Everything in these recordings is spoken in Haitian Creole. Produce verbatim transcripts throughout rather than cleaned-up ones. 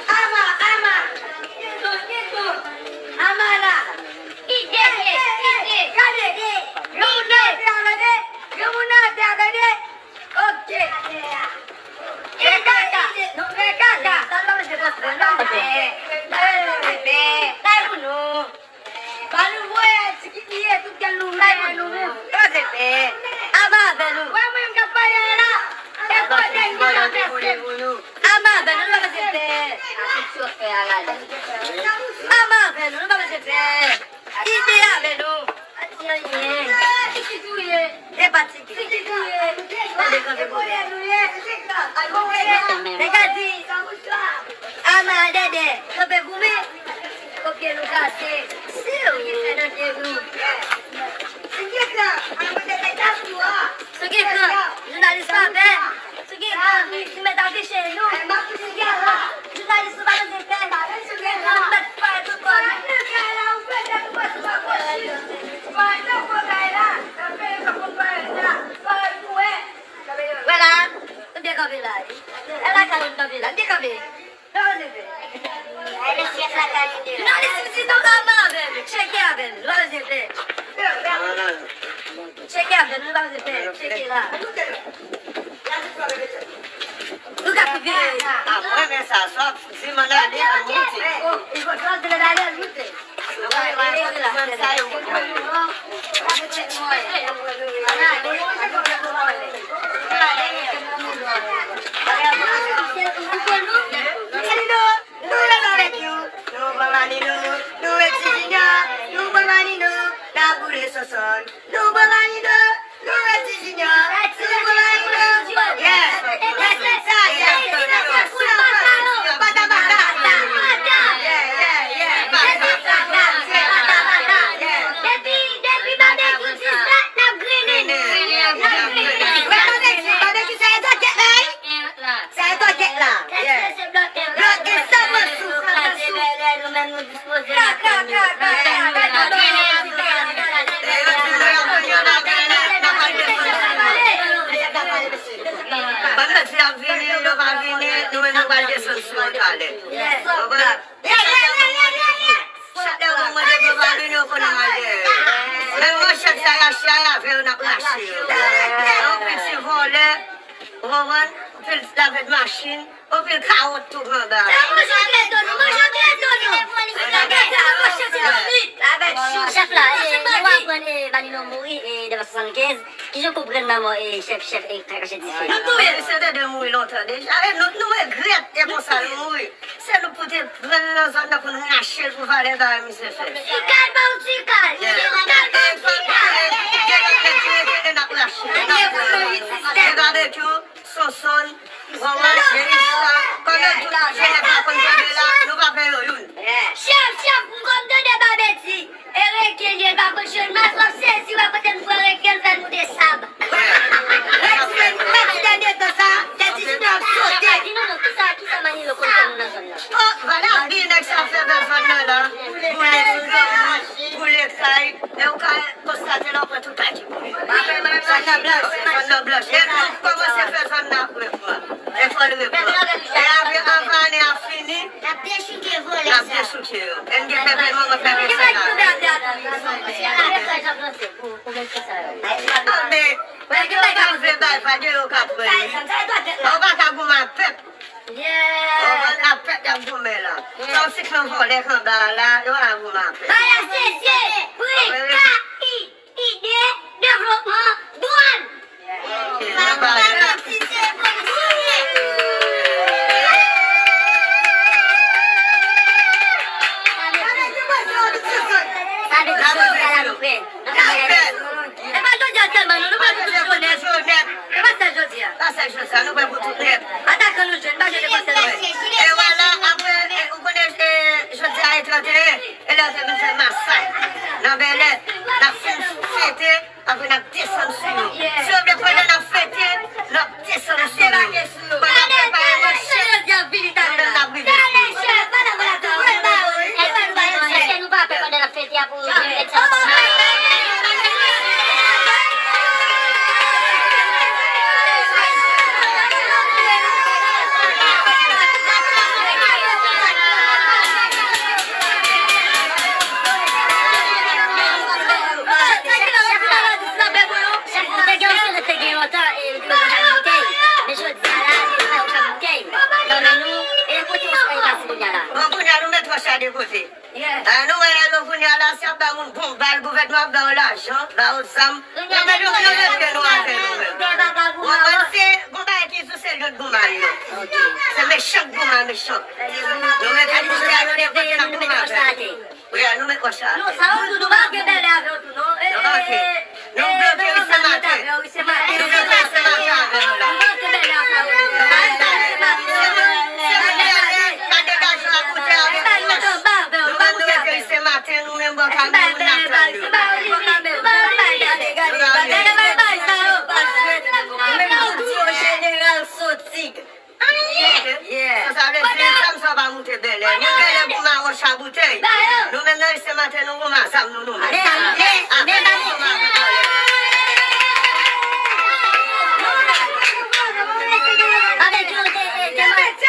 Ama, ama. Kito, kito. Ama la. Ide, ide. Gade. Granmoun nan atè a, gade. Granmoun nan atè a, gade. Ok. Fè kaka. Non, fè kaka. Sa nou pa bezwen konsa, non, fè. Fè pou nou. Ba nou voye, ti ki piye, tout gèl nou voye nou menm. Koze fè. Ama avè nou. Wè mwen m k ap pale a la. E kote m gen la fè. Ama avè nou, nou pa bezwen pè. Ama avè nou, nou pa bezwen pè. Ide avè nou. Pati anyen. Ki ki touye? E pati ki. Ki ki touye? Tande kanpe goumen. Nèg la di, ama dèdè, kanpe goumen. Kopye nou kase. Serye. Fè nan pye nou. Sou ki ekran? Sou ki ekran? Jounalis pa pè. Sou ki ekran? Nou mèt afiche nou. Sou ki ekran? Jounalis nou pa bezwen pè. Sou ki ekran? Nou mèt pale tout kò nou. Vwala. Nou byen kanpe la wi. E la ka nou kanpe la. Nou byen kanpe. Jounalis, si nou pa avè nou, tcheke avè nou, nou pa bezwen pè. Tcheke avè nou, nou pa bezwen pè, tcheke la. Nou ka koupe. Ah, mwen renmen sa, sa di m ann ale, ann moute. Nou rete avèk yo, nou pran Manino, nou rete Junior, nou pran Manino, n ap boule Sonsonn, nou pran Manino, nou rete Junior, nou pran Manino. Yeah, that's it, that's it. Pata pata. Yeah, yeah, yeah. Pata pata. Yeah. Depi, depi babekyou disèt, n ap grennen. N ap grennen. Wè, babekyou, babekyou, sa e tòkèt la, wi. Sa e tòkèt la. Yeah. Blòke sa, mwen sou, mwen sou. Ka, ka, ka, ka, ka, ka. Ban yo di y ap vini, yo pa vini, nou menm nou pral desann sou yo talè. Konprann? Chak lè yo mande pou yo pa vini, yo konnen mal dèyè yo. Menm manchèt sa y achte a, y avè yo n ap rache yo. Yon piti vòlè, ou konprann? Anpil lavèt machin, anpil kawòt tou anba. Manje w trè tò non, manje w trè tò non. Chèf la, e, nou aprann, e, Manino mouri, e, devan swasannkenz. Kijan w konprann lanmò, e, chèf, chèf, e, Kakache Dife? Nou touye. Misye te dwe mouri lontan deja. E nou, nou regrèt e konsa l mouri. Se nou pou te pran l nan zòn nan pou n rache l pou valè bagay misye fè. Ti kal pa w ti kal. Yeah. Ti kal pa w ti kal. Gen lòt nèg ki rete e n ap rache. N ap rache. E babekyou, Sonsonn, Ronald, Melissa, kòm yo tout Jenèf la konn kenbe la, nou pa fè yo youn. Chèf, chèf, m konn tande Babeti. E reken li ye, l pa konn jwenn mas, w ap sezi wè kote m pran reken l fè nou de sab. Wè ti dènye tan sa, tèt Junior ap sote. Di nou non, kisa, kisa Manilo konn fè nou nan zòn nan? Oh, vale, anpil nèg sa fè nan zòn nan la. Boule ti granmoun, boule kay, e ou ka konstate la, ou pran tout kay ki boule. Zòn nan blanch, zòn nan blanch. E nou kòmanse fè zòn nan ap reprann. E fò l reprann. E apre, anvan ane a fini, N ap dechouke vòlè sa. N ap dechouke yo. E n gen pèp e manman pèp e sènatè. Ah, men, men gen nèg ap vle bay, pa gen yo k ap pran li. Ou pa ka goumen ak pèp. Ou konn ak pèp y ap goumen la. Sa w si k nan vòlè k anba a la, yo pa goumen ak pèp. Bay a Sesye, pri, ka, i. Ide, devlopman, dwàn. Sa vle di sa la nou prè. E pa jodi a sèlman, non, nou prè pou tout jounen. E pa sèl jodi a. Pa sèl jodi a, nou prè pou tout nèt. Atakan Kote? Ah, nou wè lè yo vini a la, si ap ba moun bon bal, gouvènman ap ba yo lajan, ba yo zam. Nou mèt nou mete nou avè nou menm. Ou konprann? Se gon bagay ki sou se lòt gouman yo. Se mechan gouman mechan. Nou mèt nou mete nou de kote n ap gouman avè yo. Wi, nou mèt wè sa. Nou sa yo tou, nou pa gen bèlè avè yo tou non. Nou pa gen. Nou bloke wi se maten. Nou bloke wi se maten avè yo la. Nou menm nou rete wi se maten, nou menm bò Kamewoun n ap tann yo. Jeneral Sotig. Ok? Yeah. So sa vle di, fanm sa pa moute bèlè. Moun bèlè goumen a wòch a boutèy. Nou menm nan ise maten nou goumen a zam nou nou menm. Avè nou goumen avè bèlè. Babekyou te, te, te,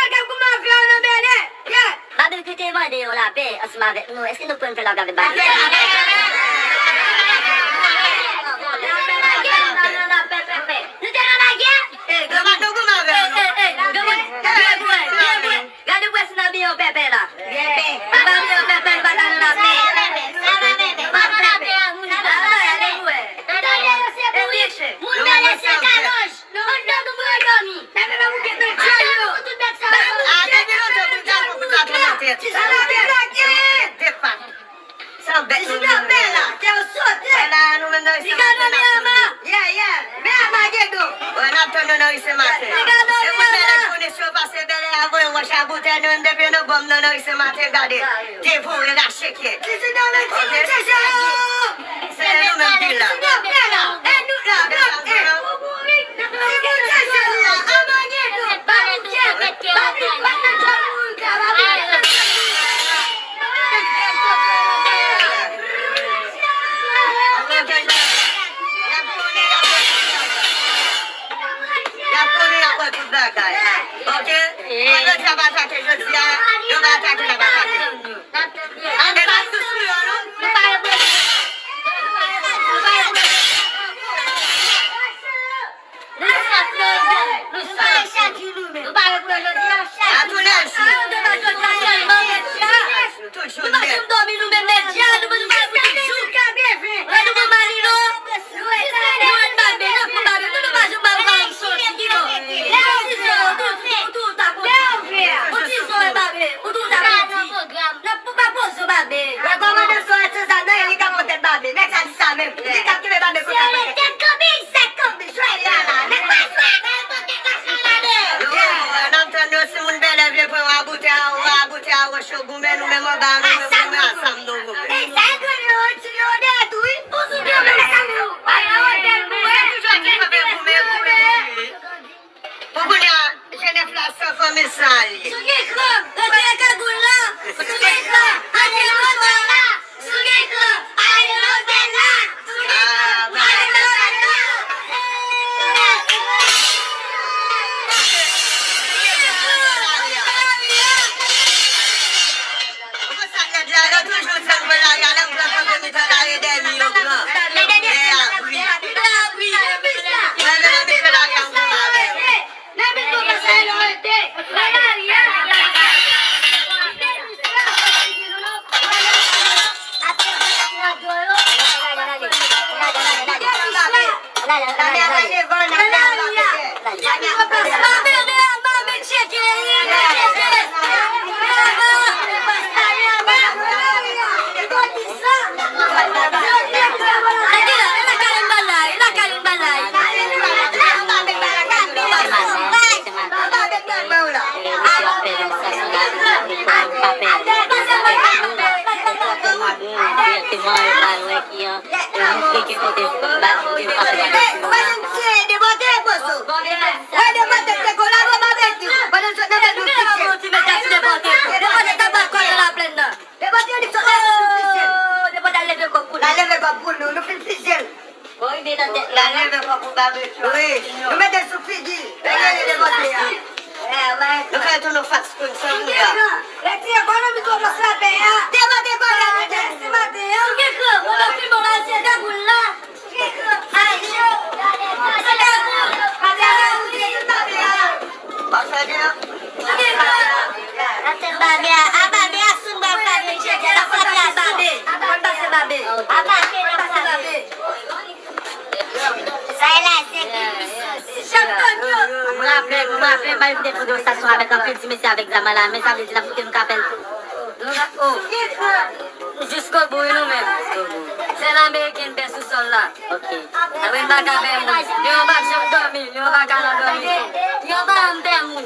Babekyou te mande yon lapè ansanm avèk nou. Èske nou pran fè lapè avèk Babekyou? Nou te nan lagè. Yo pa nou goumen avè nou. Gade pwès nan biyon pèpè la. Papa biyon pèpè, nou pa ta nan lapè. Gade pwès. Moun bèlè se kalonj. Anndan nou pran dòmi. Leve men pou gen nan djòl yo. Pou tout nèg sa yo. A, depi lontan pou ta pou ta pran nan tèt. Ti sa la te lage. Depa. Sa bèt nou menm la. Kè w sote. Ala, nou menm nan ise maten n ap tann nou. Yeah, yeah. Men Amagedon. Wè, n ap tann nou nan ise maten. E mwen bèlè konesyon pase bèlè a voye wòch a boutèy nou menm depi nan bòm nan nan ise maten gade. Devore rache kyè. Ti ti nan men ti ti ti. Se nou menm ki la. Y ap konnen y ap wè tout bagay. Ok? Jodi a pa atake jodi a, yo pa atake n ap atake. Ann pa sou yo non. Nou pa reprezante. Nou pa reprezante. Nou sòt, nou sòt. Nou pa reprezante jodi a. A tou lè jou. A tou lè jou. Tout jou. Nou pa janm dòmi nou menm medya, nou pa janm dòmi jou. Lè nou pran Manilo, nou wè Babe, nou pran Babe, nou nou pa janm ba nou sòti, ki bò. Ou ti zò, ou tou, ou tou ta kontan. Ou ti zò, Babe, ou tou ta kontan. N ap pou pa poze Babe. Rekòmandasyon Etezan nan, li ka pote Babe. Nèg sa di sa menm. Li ka kenbe Babe konsa. Tèt kanbi, tèt kanbi, jwè la la. Nèg pa jwè. Yo, n ap tann yo, si moun bèlè vle pran w a boutèy a, w a boutèy a wòch yo goumen, nou menm anba nou menm goumen a zam nou goumen. Egzakteman, yo retire yo dèyè tou wi. Ou sou de men sa tou. Ou toujou ap di fè goumen, goumen, goumen. Pou kounye a, Jenèf la san fanmi sa ye. Sou gen kran, retire kagoul la. Sou gen kran, ale lòtè la. Sou gen kran, ale lòtè la. Sou gen kran, ale lòtè la. Ou konn sa k nèt la, yo toujou di m pran lari a, lè m pran kanpe mitan lari dèmi yo pran. Lè abri. Mwen menm nan mitan lari a m konn avè yo. Depòte li sot la, nou fin fizye l. Depòte al leve kò pou nou. L al leve kò pou nou, nou fin fizye l. Bon, rive nan tèt la, non? L al leve kò pou Babekyou. Wi, nou mete l sou figi. Lè l ale depòte a. Nou fè tou nou faks pou n san bouda. Retire kò nou, nou twò nan lapè a. Depòte kò la, nou te si maten an. Ou gen kran, ou nan fimon la, se kagoul la. Ou gen kran. Ay, yo. Se kagoul. Maten an, ou te si maten an. Atè Babe a, a Babe a sou bò fè Sa se Babe. Sa se Babe. Sa e la, se ki misyon. M raple, m raple, m bay depo de stasyon avèk anpil ti mesye avèk zam a la men, sa vle di n ap kite nou kapèl tou. Nou la, oh. Jiskobou, wi, nou menm. Se lanmeriken bè sou sòl la. Ok. Apre n pa ka bè moun. Leon pa janm dòmi, Leon pa ka nan dòmi. Leon pa janm bè moun.